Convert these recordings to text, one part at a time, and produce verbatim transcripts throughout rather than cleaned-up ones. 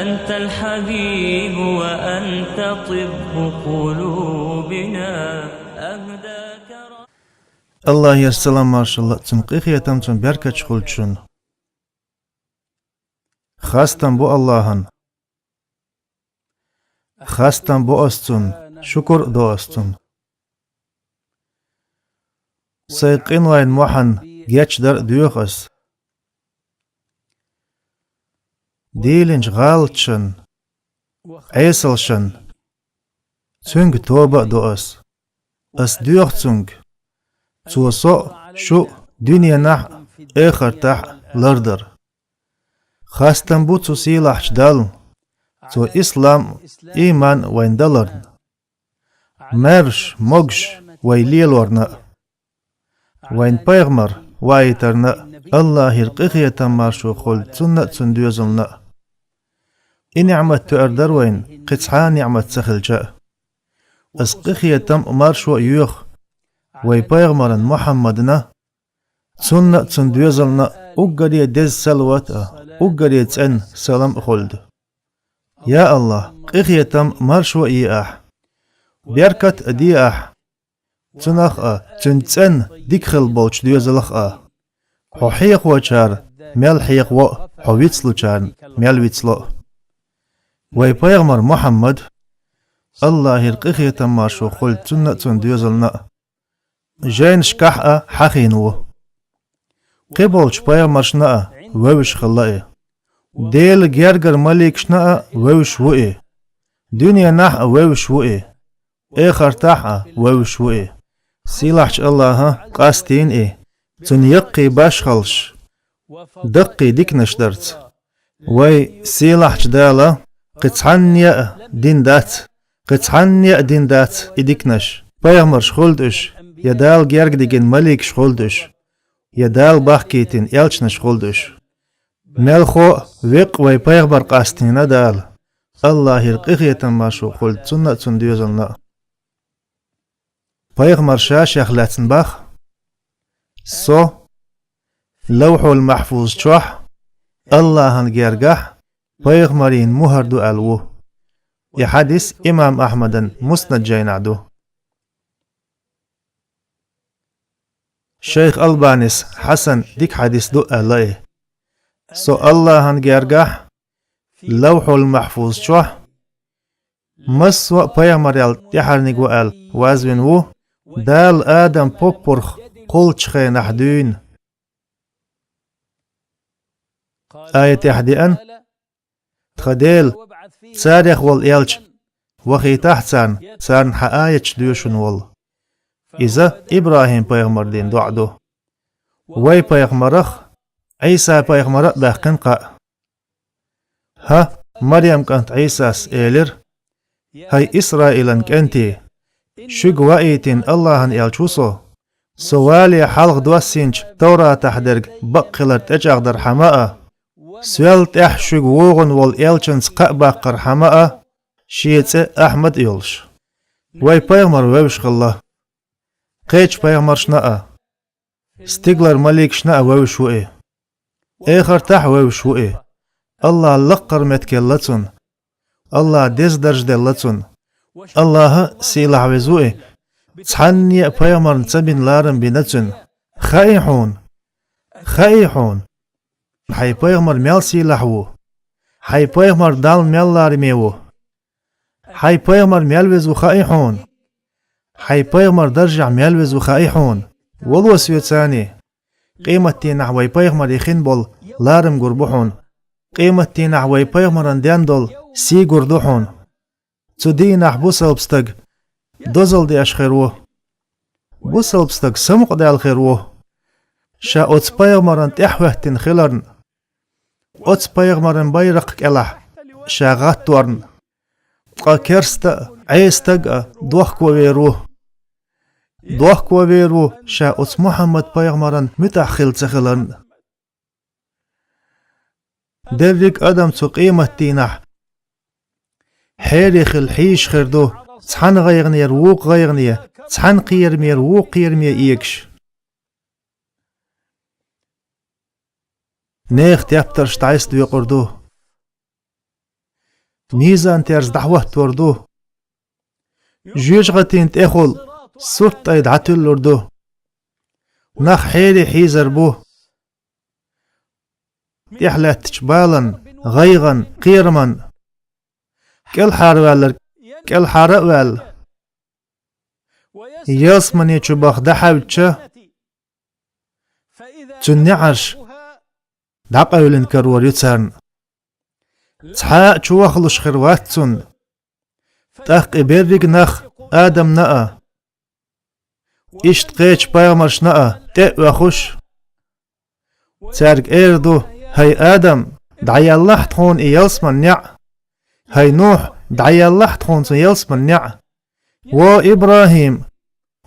أنت الحبيب وأنت طب قلوبنا. أهداك ر- Аллахьера салам-маршалла а, Цун къинхетам а, Цун беркаташ а хуьлда шуна. Хастам бу Аллахьан. Хастам бу ас Цунна, шукур а до ас Цунна. Сайн къинойн мохьан гечдар а доьху ас. Дийлинчу гӀалаташан, Ӏесалшан, Цуьнга тоба а до ас. Ас доьху Цуьнга, Цо со а, шу а дуьненахь а, эхартахь а лардар. Хастам бу цу сийлахьчу Далла, Цо ислам а, ийман а вайна даларна. Маьрша, могуш вай лелорна а, вайн пайхамар ваийтарна а, Аллахьера къинхетам-маршо хуьлда цунна а, цуьнан доьзална а. И ниӀмат тоьар дара вайна, кхин цхьа а ниӀмат ца хилча а. Ас къинхетам а, маршо а йоьху вай пайхамарна Мухьаммадна, цунна а, цуьнан доьзална а уггаре деза салават а, уггаре цӀена салам а хуьлда. Я Аллахь, къинхетам а, маршо а е ахь, беркат а де ахь, цунах а, цуьнан цӀенна дика хилла болчу доьзалах а. Хьо хьехочара мел хьехаво а, хьо вицлучарна мел вицло а. Вай пайхамар Мухьаммад, Аллахьера къинхетам-маршо хуьлда цунна а, цуьнан доьзална а, жайнашкахь а хьахийна ву. Кхиболчу пайхамаршна а вевзаш хилла и. Делан гергара маликашна а вевзаш ву и. Дуьненахь а вевзаш ву и. Эхартахь а вевзаш ву и. Сийлахьчу Аллахьа къастийна и, Цуьнан яккхий башхаллаш даккхий диканаш дарца. Вай сийлахьчу Дала кхин цхьанне а дина дац, кхин цхьанне а дина дац и диканаш. Пайхамарш хуьлда уьш, я Дала герга дигина маликаш хуьлда уьш, я Дала бахкийтина элчанаш хуьлда уьш. Мелхо а, веккъа вай пайхамар къастийна Дала, Аллахьера къинхетам-маршо хуьлда цунна а, цуьнан доьзална а. Пайхамар ша-шех лаьцна боху: «Со Лавхьул-Махьфуз чохь, Аллахьан гергахь, пайхамарийн мухӀар ду», аьлла ву. И хьадис имам Ахьмадан Муснад жайнахь ду. Шайх Албанис хьасан дика хьадис ду аьлла и. Со Аллахьан гергахь, Лавхьул-Махьфуз чохь, массо а пайхамарел тӀаьхьарниг ву аьлла вазвина ву, Дала Адам поппарх кхуллучу хенахь дуьйна. Аятехь деана: «Тхан Дела, царех волу элча вахийтахьа царна, царна хьан аяташ доьшуш волу». Иза ИбрахӀим-пайхамар дина доӀа ду. Вай пайхамарах а, Ӏийса-пайхамарах а баьккхина кхаъ. ХӀа, Марем кӀант Ӏийсас элира: «ХӀай Исраилан кӀентий, шуьга ваийтина Аллахьан элча ву со. Со вале хьалха доссийначу Товратахь дерг бакъ хилар тӀечӀагӀдархьама а, соьл тӀаьхьа шуьга вогӀун волу элчанца кхаъ баккхархьама а, шен цӀе Ахьмад а йолуш». Вай пайхамар вевзаш хилла, кхечу пайхамаршна а, стигалара маликашна а вевзаш ву и. Эхартахь а вевзаш ву и. Аллахь лаккхара меттиг елла цунна. Аллахь деза дарж делла цунна. Аллахь а сийлахь веза ву и. Цхьанне а пайхамарна ца бина ларам бина цуьнан. Хаий хьуна? Хаий хьуна, хьайн пайхамар мел сийлахь ву? Хьайн пайхамар Далла мел лараме ву? Хьайн пайхамар мел веза ву хаий хьуна? Хьайн пайхамар даржехь мел веза ву хаий хьуна? Вало соьца, къематдийнахь вай пайхамаре хин болу ларам гур бу хьуна. Къематдийнахь вай пайхамарна ден долу сий гур ду хьуна. Цу дийнахь бусалба стаг дозалла деш хир ву. Бусалба стаг самукъадаьлла хир ву, ша оцу пайхамарна тӀаьхьахӀоьттина хиларна, оцу пайхамаран байракх кӀелахь ша гӀатторна. Ткъа керста а, Ӏеса стаг а дохко вер ву. Дохко вер ву, ша оцу Мухьаммад-пайхамаран муьтӀахь хилла ца хиларна. Дерриг адам цу къематдийнахь хьере хилла хьийзаш хир ду, цхьана гӀайгӀанера вукху гӀайгӀане, цхьана кхерамера вукху кхераме эгаш. Нехан тептарш дӀасадоькъур ду. мизан терза дӀахӀоттор ду. Жоьжахатин тӀехула сурт тӀай дӀатуьллур ду. Нах хьере хьийзар бу. ТӀехьа лаьттачу балан, гӀайгӀан, кхераман кӀелхьарваьлларг кӀелхьара а ваьлла, ялсамани чу баха дӀахьаьвча, цуьнан неӀарш дӀакъевлина карор ю царна. Цхьа а чу вахалуш хир вац цунна. ТӀаккха и берриг нах Адамна а, иштта кхечу пайхамаршна а тӀе а оьхуш, цаьрга эр ду: «ХӀай Адам, дӀаеллахь тхуна и ялсаман неӀ! ХӀай Нухь, дӀаеллахь тхуна цу ялсаман неӀ! Ва ИбрахӀим,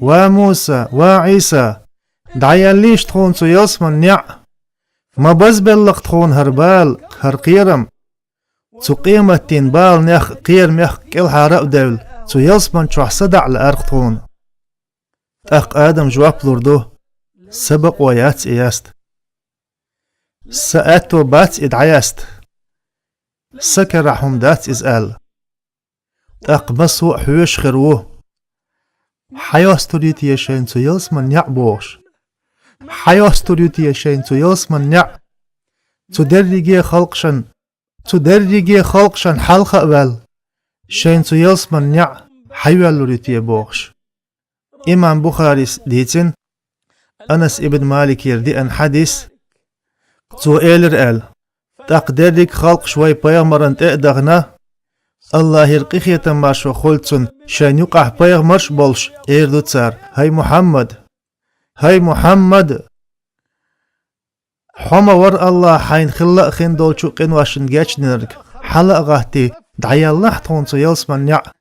ва Муса, ва Ӏийса, дӀаеллийша тхуна цу ялсаман неӀ! Ма базбелла-кх тхуна хӀара бала, хӀара кхерам! Цу къематдийнан баланех а, кхерамех а кӀелхьара а девлла, цу ялсаман чохь са дӀа а лаьара-кх тхуна». ТӀаккха Адам жоп лур ду: «Сан бакъо яц и яста. Сан аьтто бац и дӀаяста. Сан карахь хӀума дац иза», — аьлла. ТӀаккха массо а хьоьжуш хир ву: «Хьан йостур ю те шайна цу ялсаман неӀ?» — бохуш. «Хьан йостур ю те шайна цу ялсаман неӀ? Цу дерриге халкъашна, цу дерриге халкъашна хьалха а ваьлла, шайна цу ялсаман неӀ хьан йоьллур ю те?» — бохуш. Имам Бухарис дийцина Анас ибн Маликера деана хьадис, цо элира аьлла: «ТӀаккха дерриг а халкъаш вай пайхамарна тӀе а дахана, АллахӀера къинхетам, маршо хуьлда цунна, шайна юкъахь пайхамарш а болуш, эр ду цара: „ХӀай Мухьаммад! ХӀай Мухьаммад! Хьо ма вара АллахӀа хьайна хилла а хин долчу къиношна гечдинарг, хьала а гӀаттий, дӀаеллахь тхуна цу ялсаман неӀ“».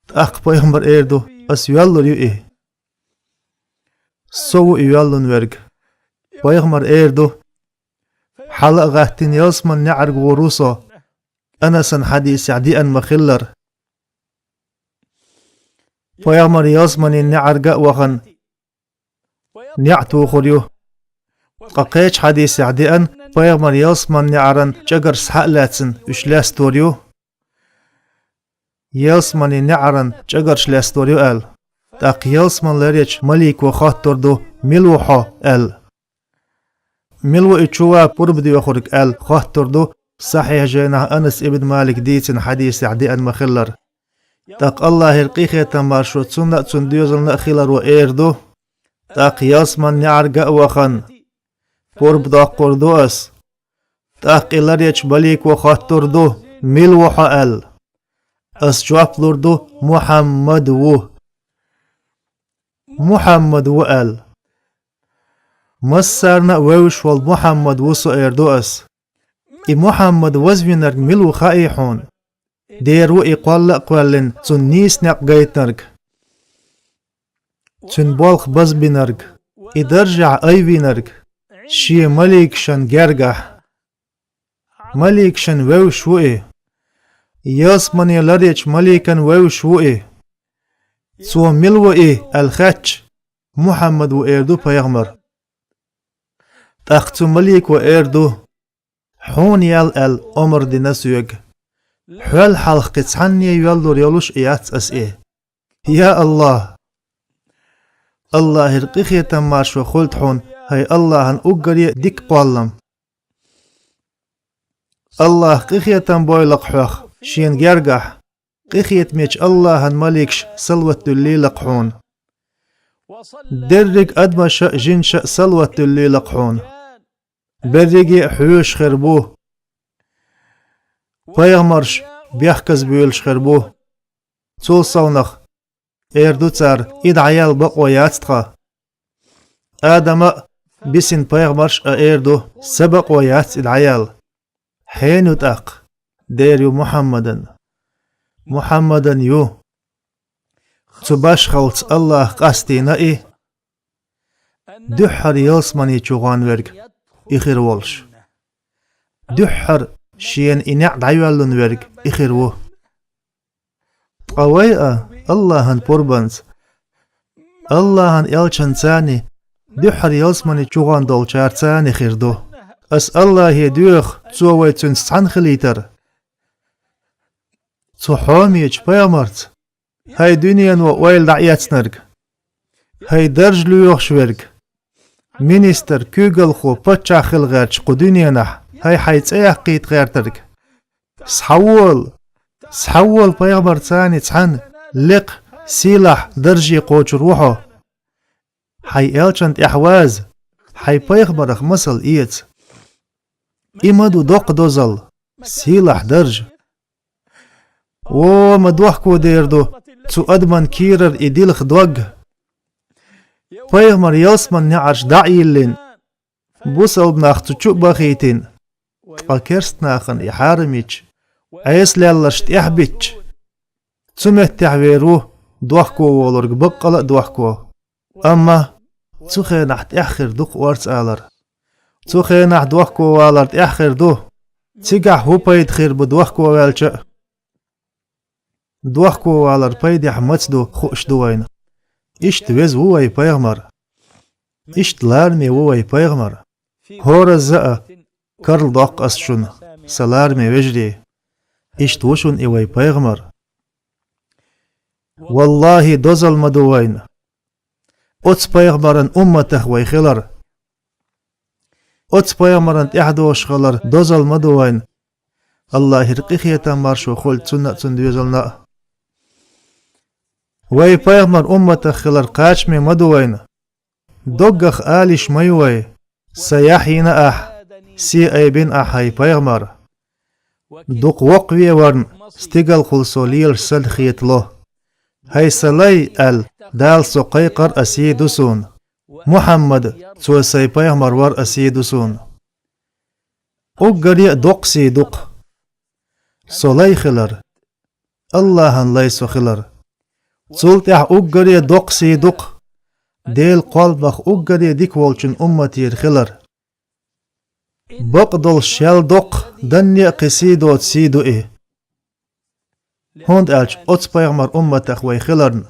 ТӀаккха пайхамар эр ду: «Ас йоьллур ю и. Со ву и йоьллун верг». Пайхамар эр ду: «Хьала а гӀаттина ялсаман неӀарга гӀур ву со, Анасан хьадисехь деана ма-хиллара. Пайхамар ялсаманин неӀарга а вахана, неӀ тухур ю. Ткъа кхечу хьадисехь деана, пайхамар ялсаман неӀаран чӀагарш схьа а лаьцна, уьш лестор ю. Ялсаманин неӀаран чӀагарш лестор ю», — аьлла. ТӀаккха ялсаман ларъечу малико хоттур ду: «Мила ву хьо?» — аьлла. «Мила ву и чу ван пурба доьхург?» — аьлла, хоттур ду, сахьихь жайнахь Анас ибн Малик дийцина хьадисехь деана ма-хиллара. ТӀаккха АллахӀера къинхетам, маршо цунна а, цуьнан доьзална а хиларо эр ду: «ТӀаккха ялсаман неӀарга а вахана, пурба доккхур ду ас. ТӀаккха и ларъечу малико хоттур ду: „Мила ву хьо?“ – аьлла. Ас жоп лур ду: „Мухьаммад ву“. „Мухьаммад ву“, – аьлла. „Массарна а вевзаш волу Мухьаммад ву со“, – эр ду ас. „И Мухьаммад вазвинарг мила ву хаий хьуна? Дера ву и кхолла а кхоьллина, цунна нийса некъ гайтинарг, цуьнан болх базбинарг, и даржехь айвинарг, шен маликашна гергахь. Маликашна вевзаш ву и. Ялсамане ларъечу маликана вевзаш ву и. Цо мила ву и аьлла хаьттича, Мухьаммад ву, – эр ду пайхамар. ТӀаккха цу малико эр ду: „Хьуна ял аьлла омра дина соьга. Хьол хьалха кхин цхьанне йоьллур йолуш а яц ас и“. Я АллахӀ! АллахӀера къинхетам, маршо хуьлда хьуна, хӀай АллахӀан уггаре а дика кхоллам. АллахӀ къинхетам бойла-кх хьох шена гергахь, къинхетамечу АллахӀан маликаш салават дуьллийла-кх хьуна. Дерриг а адамаша а, жинаша а салават дуьллийла-кх хьуна. Берриге а хьоьжуш хир бу. Пайхамарш бехказбуьйлуш хир бу. Цул совнах, – эр ду цара, – и дӀаяла бакъо яц тхан. Адама а, бисина пайхамарш а, – эр ду, – сан бакъо яц и дӀаяла. Хьенан ю тӀаккха? Дера ю Мухьаммадан. Мухьаммадан ю. Цу башхаллица АллахӀа къастийна и, дуьххьара ялсамани чу гӀон верг и хир волуш. Дуьххьара шена и неӀ дӀайоьллун верг и хир ву. Ткъа вай а АллахӀан пурбанца, АллахӀан элчанцани, дуьххьара ялсамани чу гӀон долчарцани хир ду. Ас АллахӀе доьху, Цо вай цуьнца цхьаьна хилийтар. цу хьомечу пайхамарца хӀай дуьнено ойла дӀаэцнарг, хӀай дарж лоьхуш верг, министр, куьйгалхо, паччахь хила гӀерташ кху дуьненахь, хӀай хьайн цӀе яккхийта гӀертарг. Схьавола, схьавола пайхамарца цхьаьна лекха, сийлахь дарже кхочур ву хьо. Хьайн элчанна тӀаьхьаваза, хьайн пайхамарах масал эца. И ма ду доккха дозалла, сийлахь дарж. О, ма дохко дер ду цу адаман кийрара и дилха дог. Пайхамар ялсаманин неӀарш дӀа а йиллина, бусалба нах цу чу а бахийтина, ткъа керста нахана и хьарам йича, Ӏеса лелларш тӀаьхьа биттича, цу меттехь вер ву дохко волург баккъала а дохко. Амма цу хенахь тӀаьхьа хир ду-кх орца алар. Цу хенахь дохко валар тӀаьхьа хир ду. Цигахь хӀун пайда хир бу дохко ваьлча а? Дохко валар пайдехь маца ду хууш ду вайна. Иштта веза ву вай пайхамар. Иштта лараме ву вай пайхамар. ХӀоразза а карладоккху ас шуна, сан лараме вежарий. Иштта ву шуна и вай пайхамар. Валлахьи, дозалла ма ду вайна оцу пайхамаран умматах вай хилар. Оцу пайхамарна тӀаьхьадогӀуш хилар дозалла ма ду вайна. Аллахьера къинхетам, маршо хуьлда цунна а, цуьнан доьзална а. Вай пайхамаран умматах хилар кхачаме ма ду вайна. Доггах ала йиш ма ю вай: сан яхь йина ахь, сий айбина ахь, хӀай пайхамар. Дукха воккхаве варна, стигалхула со лелаш санна хетало. ХӀай сан лай, аьлла, Дала со кхайкхар а сий ду суна. Мухьаммад, цо сайн пайхамар вар а сий ду суна. Уггаре а доккха сий ду-кх со лай хилар, Аллахьан лай со хилар. Цул тӀаьхьа уггаре а доккха сий ду-кх Делан кхолламах уггаре а дика волчун умматера хилар. Бакъдолуш шел доккха, данне а кхин сий доцу сий ду и. ХӀунда аьлча оцу пайхамаран умматах вай хиларна,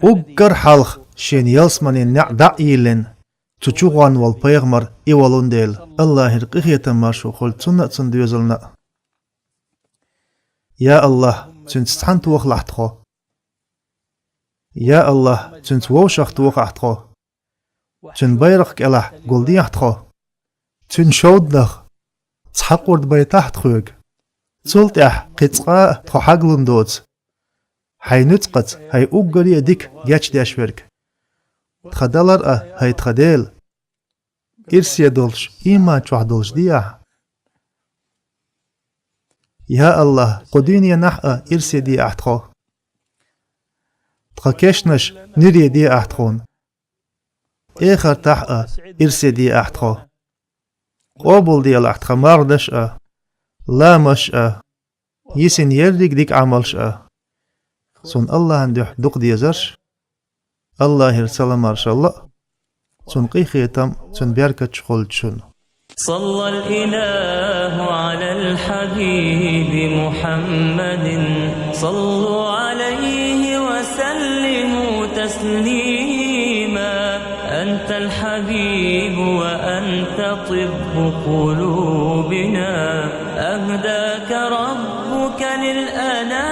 уггар хьалха шена ялсаманин неӀ дӀа а йиллина, цу чу гӀон волу пайхамар и волун дела, Аллахьера къинхетам, маршо хуьлда цунна а, цунна доьзална а. Я Аллахь, цуьнца цхьаьна тохалахь тхо. Я Аллахь, цуьнца вовшах тохахь тхо. Цуьнан байракх кӀелахь гулдехьа тхо. Цуьнан шовданах цхьа къурд байтахь тхоьга. Цул тӀаьхьа кхин цкъа а тхо хьаглун доцу, хьайн нуьцкъаца хӀай уггаре а дика гечдеш верг. Тхан далар а, хӀай тхан Дела, ирсе долуш, ийман чохь долуш де ахь. Я Аллахь, кху дуьненахь а ирсе де ахь тхо. Тхан кешнаш нуьре де ахь тхуна. Эхартахь а ирсе де ахь тхо. Къобалделахь тхан марханаш а, ламазаш а, йисина ерриг дика Ӏамалш а. Суна Аллахьан дуьхьа дукха дезарш. Аллахьера салам-маршалла а, цуьнан къинхетам а, цуьнан беркаташ а хуьлда шуна. صلى الإله على الحبيب محمد. صلوا عليه وسلموا تسليما. أنت الحبيب وأنت طب قلوبنا. أهداك ربك للأنام.